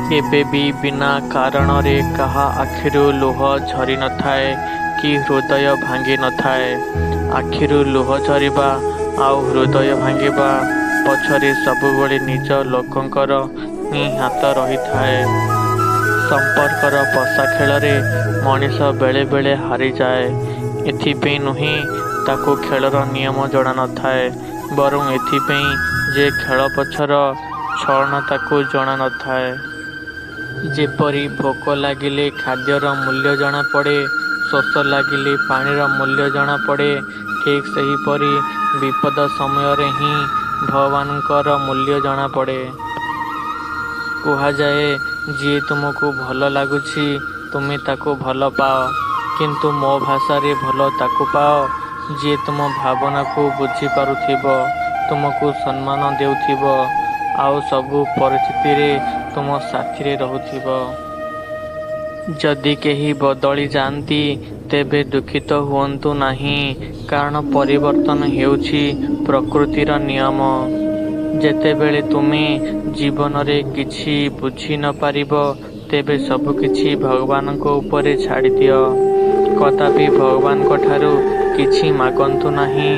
କେବେ ବି ବିନା କାରଣରେ କାହା ଆଖିରୁ ଲୁହ ଝରିନଥାଏ କି ହୃଦୟ ଭାଙ୍ଗିନଥାଏ। ଆଖିରୁ ଲୁହ ଝରିବା ଆଉ ହୃଦୟ ଭାଙ୍ଗିବା ପଛରେ ସବୁବେଳେ ନିଜ ଲୋକଙ୍କର ହିଁ ହାତ ରହିଥାଏ। ସମ୍ପର୍କର ପଶାଖେଳରେ ମଣିଷ ବେଳେବେଳେ ହାରିଯାଏ। ଏଥିପାଇଁ ନୁହେଁ ତାକୁ ଖେଳର ନିୟମ ଜଣାନଥାଏ, ବରଂ ଏଥିପାଇଁ ଯେ ଖେଳ ପଛର ଛଳନା ତାକୁ ଜଣାନଥାଏ। ଯେପରି ଭୋକ ଲାଗିଲେ ଖାଦ୍ୟର ମୂଲ୍ୟ ଜଣାପଡ଼େ, ଶୋଷ ଲାଗିଲେ ପାଣିର ମୂଲ୍ୟ ଜଣାପଡ଼େ, ଠିକ୍ ସେହିପରି ବିପଦ ସମୟରେ ହିଁ ଭଗବାନଙ୍କର ମୂଲ୍ୟ ଜଣାପଡ଼େ। କୁହାଯାଏ, ଯିଏ ତୁମକୁ ଭଲ ଲାଗୁଛି, ତୁମେ ତାକୁ ଭଲ ପାଅ। କିନ୍ତୁ ମୋ ଭାଷାରେ ଭଲ ତାକୁ ପାଅ, ଯିଏ ତୁମ ଭାବନାକୁ ବୁଝିପାରୁଥିବ, ତୁମକୁ ସମ୍ମାନ ଦେଉଥିବ, ଆଉ ସବୁ ପରିସ୍ଥିତିରେ ତୁମ ସାଥିରେ ରହୁଥିବ। ଯଦି କେହି ବଦଳି ଯାଆନ୍ତି, ତେବେ ଦୁଃଖିତ ହୁଅନ୍ତୁ ନାହିଁ, କାରଣ ପରିବର୍ତ୍ତନ ହେଉଛି ପ୍ରକୃତିର ନିୟମ। ଯେତେବେଳେ ତୁମେ ଜୀବନରେ କିଛି ବୁଝି ନ ପାରିବ, ତେବେ ସବୁକିଛି ଭଗବାନଙ୍କ ଉପରେ ଛାଡ଼ିଦିଅ। କଦାପି ଭଗବାନଙ୍କଠାରୁ କିଛି ମାଗନ୍ତୁ ନାହିଁ,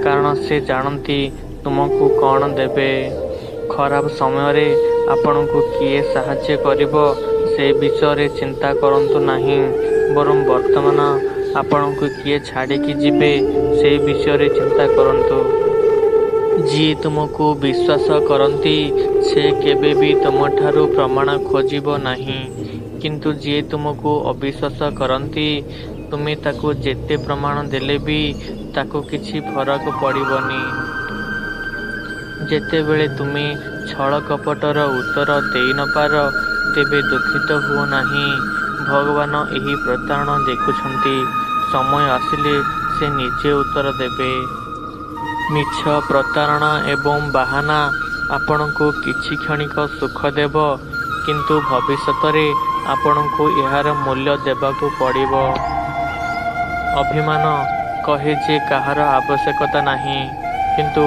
କାରଣ ସେ ଜାଣନ୍ତି ତୁମକୁ କ'ଣ ଦେବେ। ଖରାପ ସମୟରେ ଆପଣଙ୍କୁ କିଏ ସାହାଯ୍ୟ କରିବ ସେ ବିଷୟରେ ଚିନ୍ତା କରନ୍ତୁ ନାହିଁ, ବରଂ ବର୍ତ୍ତମାନ ଆପଣଙ୍କୁ କିଏ ଛାଡ଼ିକି ଯିବେ ସେ ବିଷୟରେ ଚିନ୍ତା କରନ୍ତୁ। ଯିଏ ତୁମକୁ ବିଶ୍ୱାସ କରନ୍ତି, ସେ କେବେବି ତୁମଠାରୁ ପ୍ରମାଣ ଖୋଜିବ ନାହିଁ। କିନ୍ତୁ ଯିଏ ତୁମକୁ ଅବିଶ୍ୱାସ କରନ୍ତି, ତୁମେ ତାକୁ ଯେତେ ପ୍ରମାଣ ଦେଲେ ବି ତାକୁ କିଛି ଫରକ ପଡ଼ିବନି। ଯେତେବେଳେ ତୁମେ ଛଳକପଟର ଉତ୍ତର ଦେଇ ନ ପାର, ତେବେ ଦୁଃଖିତ ହୁଅ ନାହିଁ। ଭଗବାନ ଏହି ପ୍ରତାରଣା ଦେଖୁଛନ୍ତି, ସମୟ ଆସିଲେ ସେ ନିଜେ ଉତ୍ତର ଦେବେ। ମିଛ, ପ୍ରତାରଣା ଏବଂ ବାହାନା ଆପଣଙ୍କୁ କିଛି କ୍ଷଣିକ ସୁଖ ଦେବ, କିନ୍ତୁ ଭବିଷ୍ୟତରେ ଆପଣଙ୍କୁ ଏହାର ମୂଲ୍ୟ ଦେବାକୁ ପଡ଼ିବ। ଅଭିମାନ କହେ ଯେ କାହାର ଆବଶ୍ୟକତା ନାହିଁ, କିନ୍ତୁ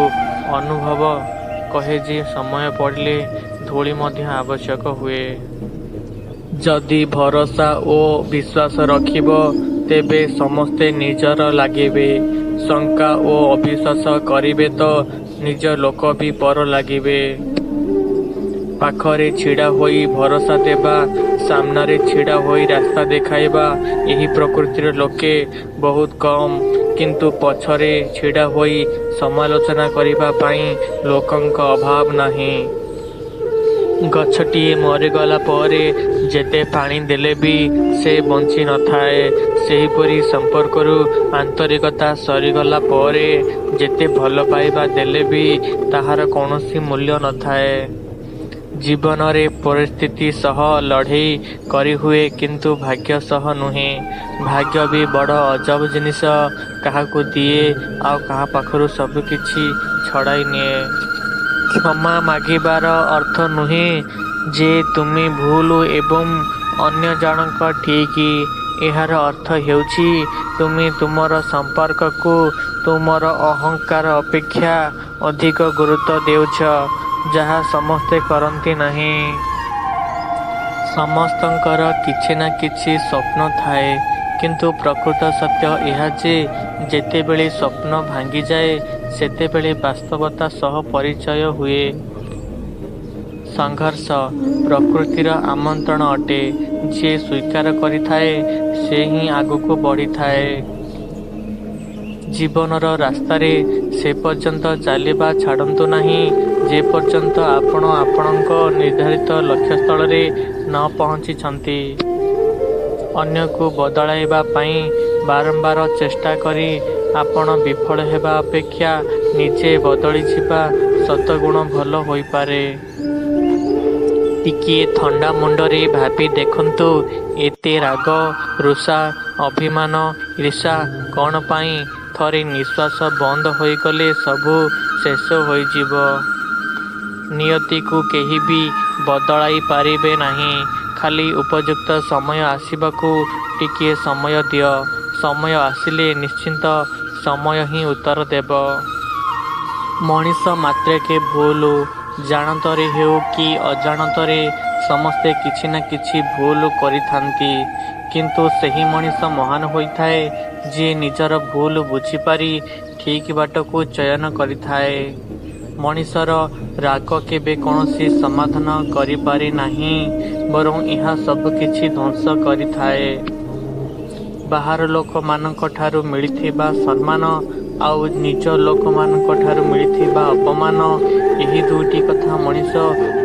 ଅନୁଭବ କହେ ଯେ ସମୟ ପଡ଼ିଲେ ଧୂଳି ମଧ୍ୟ ଆବଶ୍ୟକ ହୁଏ। ଯଦି ଭରସା ଓ ବିଶ୍ୱାସ ରଖିବ, ତେବେ ସମସ୍ତେ ନିଜର ଲାଗିବେ। ଶଙ୍କା ଓ ଅବିଶ୍ୱାସ କରିବେ ତ ନିଜ ଲୋକ ବି ପର ଲାଗିବେ। ପାଖରେ ଛିଡ଼ା ହୋଇ ଭରସା ଦେବା, ସାମ୍ନାରେ ଛିଡ଼ା ହୋଇ ରାସ୍ତା ଦେଖାଇବା ଏହି ପ୍ରକୃତିର ଲୋକେ ବହୁତ କମ୍, କିନ୍ତୁ ପଛରେ ଛିଡ଼ା ହୋଇ ସମାଲୋଚନା କରିବା ପାଇଁ ଲୋକଙ୍କ ଅଭାବ ନାହିଁ। ଗଛଟିଏ ମରିଗଲା ପରେ ଯେତେ ପାଣି ଦେଲେ ବି ସେ ବଞ୍ଚିନଥାଏ, ସେହିପରି ସମ୍ପର୍କରୁ ଆନ୍ତରିକତା ସରିଗଲା ପରେ ଯେତେ ଭଲପାଇବା ଦେଲେ ବି ତାହାର କୌଣସି ମୂଲ୍ୟ ନଥାଏ। ଜୀବନରେ ପରିସ୍ଥିତି ସହ ଲଢ଼େଇ କରିହୁଏ, କିନ୍ତୁ ଭାଗ୍ୟ ସହ ନୁହେଁ। ଭାଗ୍ୟ ବି ବଡ଼ ଅଜବ ଜିନିଷ, କାହାକୁ ଦିଏ ଆଉ କାହା ପାଖରୁ ସବୁକିଛି ଛଡ଼ାଇ ନିଏ। କ୍ଷମା ମାଗିବାର ଅର୍ଥ ନୁହେଁ ଯେ ତୁମେ ଭୁଲ ଏବଂ ଅନ୍ୟ ଜଣକ ଠିକ୍। ଏହାର ଅର୍ଥ ହେଉଛି ତୁମେ ତୁମର ସମ୍ପର୍କକୁ ତୁମର ଅହଙ୍କାର ଅପେକ୍ଷା ଅଧିକ ଗୁରୁତ୍ୱ ଦେଉଛ, ଯାହା ସମସ୍ତେ କରନ୍ତି ନାହିଁ। ସମସ୍ତଙ୍କର କିଛି ନା କିଛି ସ୍ୱପ୍ନ ଥାଏ, କିନ୍ତୁ ପ୍ରକୃତ ସତ୍ୟ ଏହା ଯେ ଯେତେବେଳେ ସ୍ୱପ୍ନ ଭାଙ୍ଗିଯାଏ, ସେତେବେଳେ ବାସ୍ତବତା ସହ ପରିଚୟ ହୁଏ। ସଂଘର୍ଷ ପ୍ରକୃତିର ଆମନ୍ତ୍ରଣ ଅଟେ, ଯିଏ ସ୍ୱୀକାର କରିଥାଏ, ସେ ହିଁ ଆଗକୁ ବଢ଼ିଥାଏ। ଜୀବନର ରାସ୍ତାରେ ସେପର୍ଯ୍ୟନ୍ତ ଚାଲିବା ଛାଡ଼ନ୍ତୁ ନାହିଁ, ଯେପର୍ଯ୍ୟନ୍ତ ଆପଣ ଆପଣଙ୍କ ନିର୍ଦ୍ଧାରିତ ଲକ୍ଷ୍ୟସ୍ଥଳରେ ନ ପହଞ୍ଚିଛନ୍ତି। ଅନ୍ୟକୁ ବଦଳାଇବା ପାଇଁ ବାରମ୍ବାର ଚେଷ୍ଟା କରି ଆପଣ ବିଫଳ ହେବା ଅପେକ୍ଷା ନିଜେ ବଦଳିଯିବା ଶତଗୁଣ ଭଲ ହୋଇପାରେ। ଟିକିଏ ଥଣ୍ଡା ମୁଣ୍ଡରେ ଭାବି ଦେଖନ୍ତୁ, ଏତେ ରାଗ, ରୁଷା, ଅଭିମାନ, ଈର୍ଷା କ'ଣ ପାଇଁ? ଥରେ ନିଃଶ୍ୱାସ ବନ୍ଦ ହୋଇଗଲେ ସବୁ ଶେଷ ହୋଇଯିବ। ନିୟତିକୁ କେହି ବି ବଦଳାଇ ପାରିବେ ନାହିଁ, ଖାଲି ଉପଯୁକ୍ତ ସମୟ ଆସିବାକୁ ଟିକିଏ ସମୟ ଦିଅ। ସମୟ ଆସିଲେ ନିଶ୍ଚିତ ସମୟ ହିଁ ଉତ୍ତର ଦେବ। ମଣିଷ ମାତ୍ରକେ ଭୁଲ, ଜାଣତରେ ହେଉ କି ଅଜାଣତରେ ସମସ୍ତେ କିଛି ନା କିଛି ଭୁଲ କରିଥାନ୍ତି। କିନ୍ତୁ ସେହି ମଣିଷ ମହାନ ହୋଇଥାଏ, ଯିଏ ନିଜର ଭୁଲ ବୁଝିପାରି ଠିକ୍ ବାଟକୁ ଚୟନ କରିଥାଏ। ମଣିଷର ରାଗ କେବେ କୌଣସି ସମାଧାନ କରିପାରେ ନାହିଁ, ବରଂ ଏହା ସବୁକିଛି ଧ୍ୱଂସ କରିଥାଏ। ବାହାର ଲୋକମାନଙ୍କଠାରୁ ମିଳିଥିବା ସମ୍ମାନ ଆଉ ନିଜ ଲୋକମାନଙ୍କଠାରୁ ମିଳିଥିବା ଅପମାନ, ଏହି ଦୁଇଟି କଥା ମଣିଷ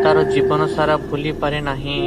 ତା'ର ଜୀବନସାରା ଭୁଲିପାରେ ନାହିଁ।